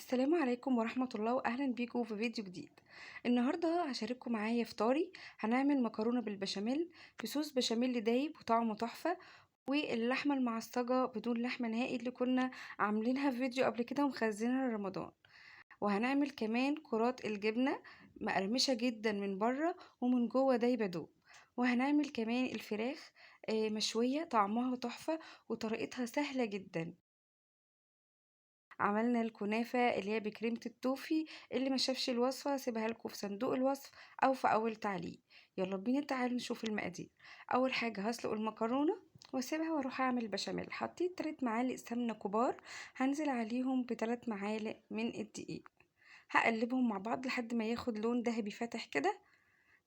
السلام عليكم ورحمة الله، وأهلا بيكم في فيديو جديد. النهاردة هشارككم معايا فطاري. هنعمل مكرونة بالبشاميل بصوص بشاميل دايب وطعمه تحفة، واللحمة المعصجة بدون لحمة نهائي اللي كنا عاملينها في فيديو قبل كده ومخزنينها لرمضان. وهنعمل كمان كرات الجبنة مقرمشة جدا من بره ومن جوه دايبة دوب. وهنعمل كمان الفراخ مشوية طعمها تحفة وطريقتها سهلة جدا. عملنا الكنافة اللي هي بكريمة التوفي، اللي ما شافش الوصفة سيبها لكم في صندوق الوصف أو في أول تعليق. يلا بينا تعالوا نشوف المقادير. أول حاجة هسلق المكرونة واسيبها واروح اعمل البشاميل. حطيت 3 معالق سمنة كبار، هنزل عليهم ب3 معالق من الدقيق، هقلبهم مع بعض لحد ما ياخد لون ذهبي فاتح كده.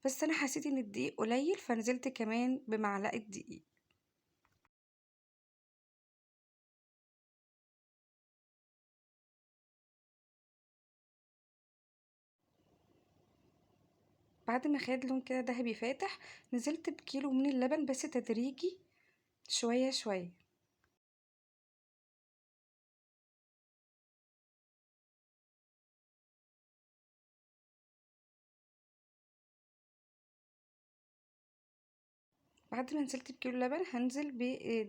بس انا حسيت ان الدقيق قليل فنزلت كمان بمعلقة دقيق. بعد ما خد لون كده ذهبي فاتح نزلت بكيلو من اللبن، بس تدريجي شوية شوية. بعد ما نزلت بكيلو لبن هنزل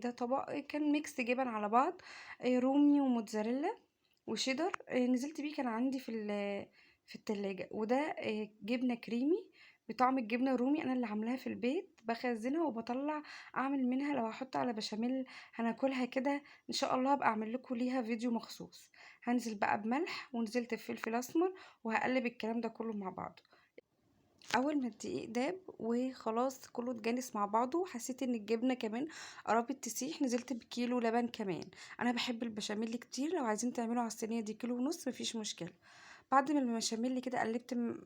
ده طبق كان mix جبن على بعض، رومي وموتزاريلا وشيدر، نزلت بيه كان عندي في التلاجة. وده جبنة كريمي بطعم الجبنة الرومي، انا اللي عاملاها في البيت، بخزنها وبطلع اعمل منها لو هحط على بشاميل هناكلها كده ان شاء الله، هبقى اعمل لكم ليها فيديو مخصوص. هنزل بقى بملح ونزلت بفلفل اسمر وهقلب الكلام ده كله مع بعضه. اول ما الدقيق داب وخلاص كله اتجانس مع بعضه، حسيت ان الجبنة كمان قربت تسيح، نزلت بكيلو لبن كمان. انا بحب البشاميل كتير، لو عايزين تعملوا على الصينية دي كيلو ونص مفيش مشكلة. بعد ما البشاميل كده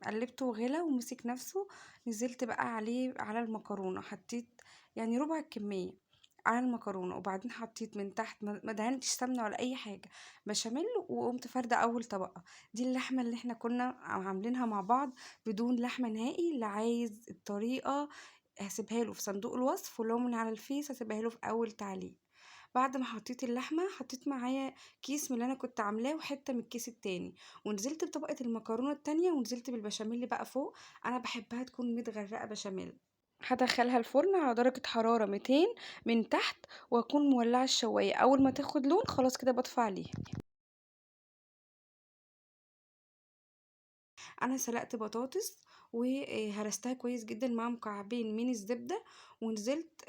قلبته وغلى ومسك نفسه، نزلت بقى عليه على المكرونه، حطيت ربع الكمية على المكرونه، وبعدين حطيت من تحت، ما دهنتش سمنه ولا اي حاجة، بشاميل، وقمت فارده اول طبقه. دي اللحمة اللي احنا كنا عاملينها مع بعض بدون لحمه نهائي. اللي عايز الطريقة هسيبها له في صندوق الوصف، ولو من على الفيس هسيبها له في اول تعليق. بعد ما حطيت اللحمة حطيت معايا كيس من اللي انا كنت عاملاه وحتة من الكيس التاني، ونزلت بطبقه المكرونه التانية، ونزلت بالبشاميل بقى فوق. انا بحبها تكون متغرقه بشاميل. هدخلها الفرن على درجة حرارة 200 من تحت، واكون مولعة الشواية. اول ما تاخد لون خلاص كده بطفي عليها. انا سلقت بطاطس وهرستها كويس جدا مع مكعبين من الزبدة، ونزلت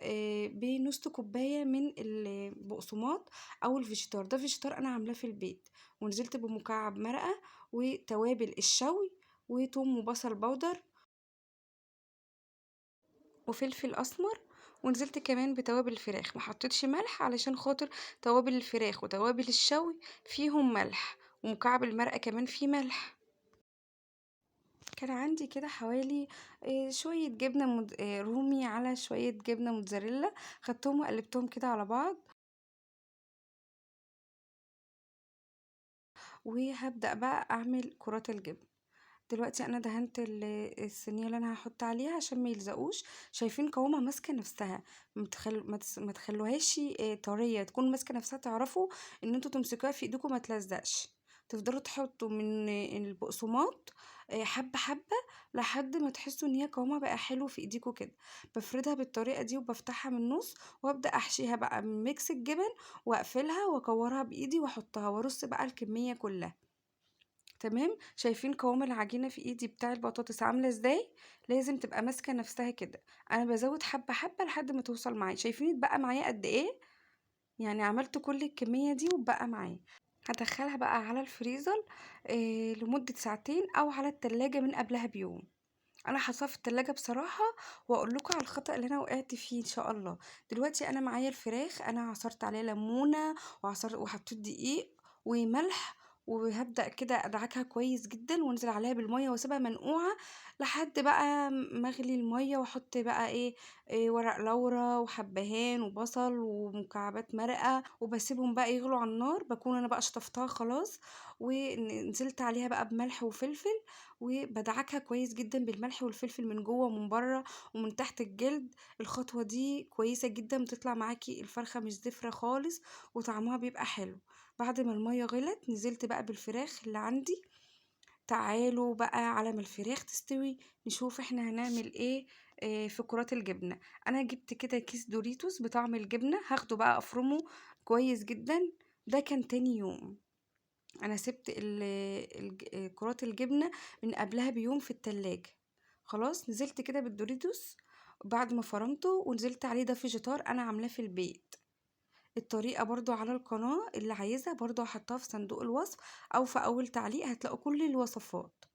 بنص كوباية من البقسماط او الفيجيتار، ده فيجيتار انا عاملاه في البيت، ونزلت بمكعب مرقة وتوابل الشوي وتوم وبصل بودر وفلفل اسمر، ونزلت كمان بتوابل الفراخ. ما حطيتش ملح علشان خاطر توابل الفراخ وتوابل الشوي فيهم ملح، ومكعب المرقة كمان فيه ملح. كان عندي كده حوالي شوية جبنة رومي على شوية جبنة موتزاريلا، خدتهم وقلبتهم كده على بعض. وهبدأ بقى أعمل كرات الجبن. دلوقتي أنا دهنت الصينية اللي أنا هحط عليها عشان ما يلزقوش. شايفين قوامها ماسكة نفسها، ما تخلوهاش، طرية، تكون ماسكة نفسها، تعرفوا إن انتوا تمسكوها في ايديكم ما تلزقش. تفضلوا تحطوا من البقسماط، حبة حبة لحد ما تحسوا إن هي قوامها بقى حلو في ايديكم كده. بفردها بالطريقة دي وبفتحها من النص، وابدأ أحشيها بقى من ميكس الجبن وأقفلها وأكورها بإيدي وأحطها وأرص بقى الكمية كلها. تمام؟ شايفين قوام العجينة في ايدي بتاع البطاطس عاملة ازاي؟ لازم تبقى ماسكة نفسها كده. انا بزود حبة حبة لحد ما توصل معايا. شايفين اتبقى معايا قد ايه؟ عملت كل الكمية دي واتبقى معايا. هدخلها بقى على الفريزر، لمدة ساعتين او على التلاجة من قبلها بيوم. انا حاطاها في التلاجة بصراحة، واقول لكم على الخطأ اللي انا وقعت فيه ان شاء الله. دلوقتي انا معايا الفراخ، انا عصرت عليها ليمونة وحطيت دقيق وملح، وهبدأ كده ادعكها كويس جدا وانزل عليها بالمية واسيبها منقوعة لحد بقى ما اغلي المية، واحط بقى ورق لورا وحبهان وبصل ومكعبات مرقة، وبسيبهم بقى يغلوا على النار. بكون انا بقى شطفتها خلاص ونزلت عليها بقى بملح وفلفل، وبدعكها كويس جدا بالملح والفلفل من جوه ومن بره ومن تحت الجلد. الخطوة دي كويسة جدا، بتطلع معاكي الفرخة مش زفرة خالص وطعمها بيبقى حلو. بعد ما المية غلت نزلت بقى بالفراخ اللي عندي. تعالوا بقى على ما الفراخ تستوي نشوف احنا هنعمل ايه في كرات الجبنة. انا جبت كده كيس دوريتوس بطعم الجبنة، هاخده بقى افرمه كويس جدا. ده كان تاني يوم، انا سبت كرات الجبنة من قبلها بيوم في التلاجة. خلاص نزلت كده بالدوريتوس بعد ما فرمته، ونزلت عليه ده فيجيتار انا عاملاه في البيت. الطريقة برضو على القناة، اللي عايزها برضو هحطها في صندوق الوصف او في اول تعليق، هتلاقوا كل الوصفات.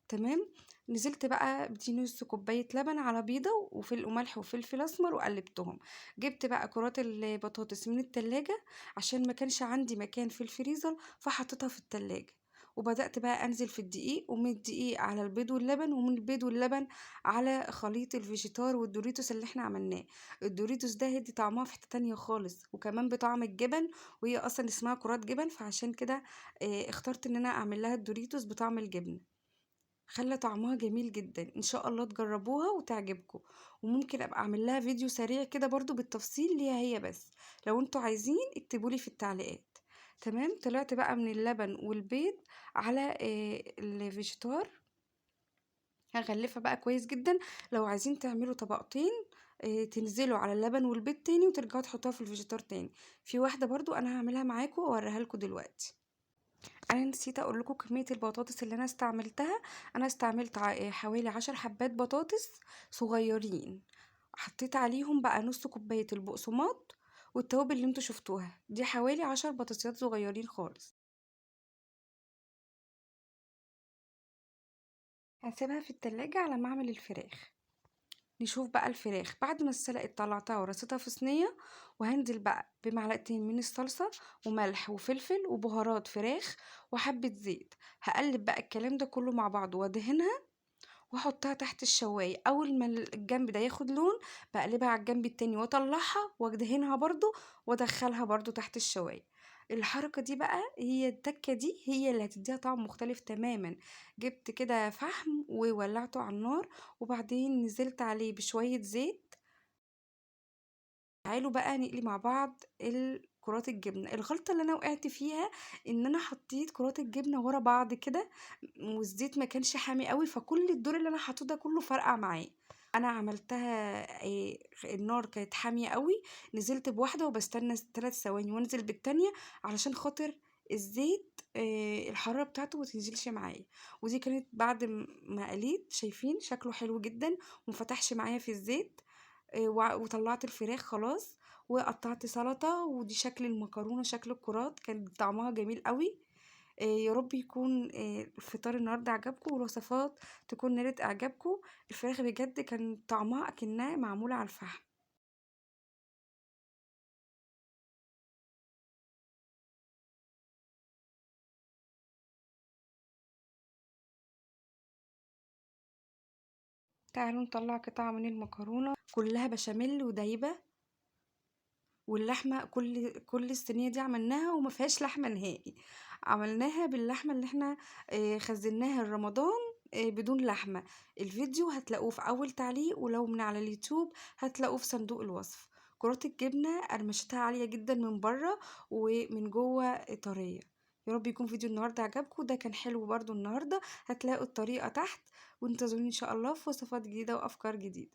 تمام. نزلت بقى بدي نص كوباية لبن على بيضة وملح وفلفل اسمر وقلبتهم. جبت بقى كرات البطاطس من التلاجة عشان ما كانش عندي مكان في الفريزر، فحطيتها في التلاجة. وبدأت بقى أنزل في الدقيق، ومن الدقيق على البيض واللبن، ومن البيض واللبن على خليط الفيجيتار والدوريتوس اللي احنا عملناه. الدوريتوس ده هيدي طعمها في حتة تانية خالص، وكمان بطعم الجبن، وهي أصلا اسمها كرات جبن، فعشان كده اخترت ان انا اعمل لها الدوريتوس بطعم الجبن، خلى طعمها جميل جدا. ان شاء الله تجربوها وتعجبكم، وممكن ابقى اعمل لها فيديو سريع كده برضو بالتفصيل ليها هي بس، لو انتوا عايزين اكتبولي في التعليقات. تمام. طلعت بقى من اللبن والبيض على الفيجيتار، هغلفها بقى كويس جدا. لو عايزين تعملوا طبقتين، تنزلوا على اللبن والبيض تاني وترجعوا تحطوها في الفيجيتار تاني. في واحدة برضو انا هعملها معاكم واوريها لكم دلوقتي. انا نسيت اقول لكم كمية البطاطس اللي انا استعملتها. انا استعملت حوالي 10 حبات بطاطس صغيرين، حطيت عليهم بقى نص كوباية البقسماط والتوابل اللي انتوا شفتوها دي، حوالي 10 بطاطسيات صغيرين خالص. هسيبها في التلاجة على ما اعمل الفراخ. نشوف بقى الفراخ بعد ما اتسلقت طلعتها ورصيتها في صينية، وهنزل بقى بمعلقتين من الصلصه وملح وفلفل وبهارات فراخ وحبه زيت. هقلب بقى الكلام ده كله مع بعض وادهنها واحطها تحت الشوايه. اول ما الجنب ده ياخد لون بقلبها على الجنب التاني واطلعها وادهنها برضو وادخلها برضو تحت الشوايه. الحركة دي بقى هي التكه دي هي اللي هتديها طعم مختلف تماما. جبت كده فحم وولعته على النار، وبعدين نزلت عليه بشوية زيت. تعالوا بقى نقلي مع بعض كرات الجبنة. الغلطة اللي انا وقعت فيها ان انا حطيت كرات الجبنة ورا بعض كده، والزيت ما كانش حامي قوي، فكل الدور اللي انا حطيته ده كله فرقع معايا. انا عملتها النار كانت حامية قوي، نزلت بواحدة وبستنى 3 ثواني وانزل بالتانية علشان خاطر الزيت الحرارة بتاعته ما تنزلش معايا. ودي كانت بعد ما قليت، شايفين شكله حلو جدا ومفتحش معايا في الزيت. وطلعت الفراخ خلاص وقطعت سلطة، ودي شكل المكرونه، شكل الكرات، كان طعمها جميل قوي. يا رب يكون الفطار النهارده عجبكم والوصفات تكون نالت اعجابكم. الفراخ بجد كان طعمها اكنها معمولة على الفحم. تعالوا نطلع قطعه من المكرونه كلها بشاميل ودايبه، واللحمة كل الصينية دي عملناها وما فيهاش لحمه نهائي، عملناها باللحمه اللي احنا خزناها لرمضان بدون لحمه. الفيديو هتلاقوه في اول تعليق، ولو من على اليوتيوب هتلاقوه في صندوق الوصف. كرات الجبنة قرمشتها عالية جدا من بره ومن جوه طرية. يا رب يكون فيديو النهارده عجبكم، ده كان حلو برضو النهارده. هتلاقوا الطريقة تحت، وانتظروني ان شاء الله في وصفات جديدة وافكار جديدة.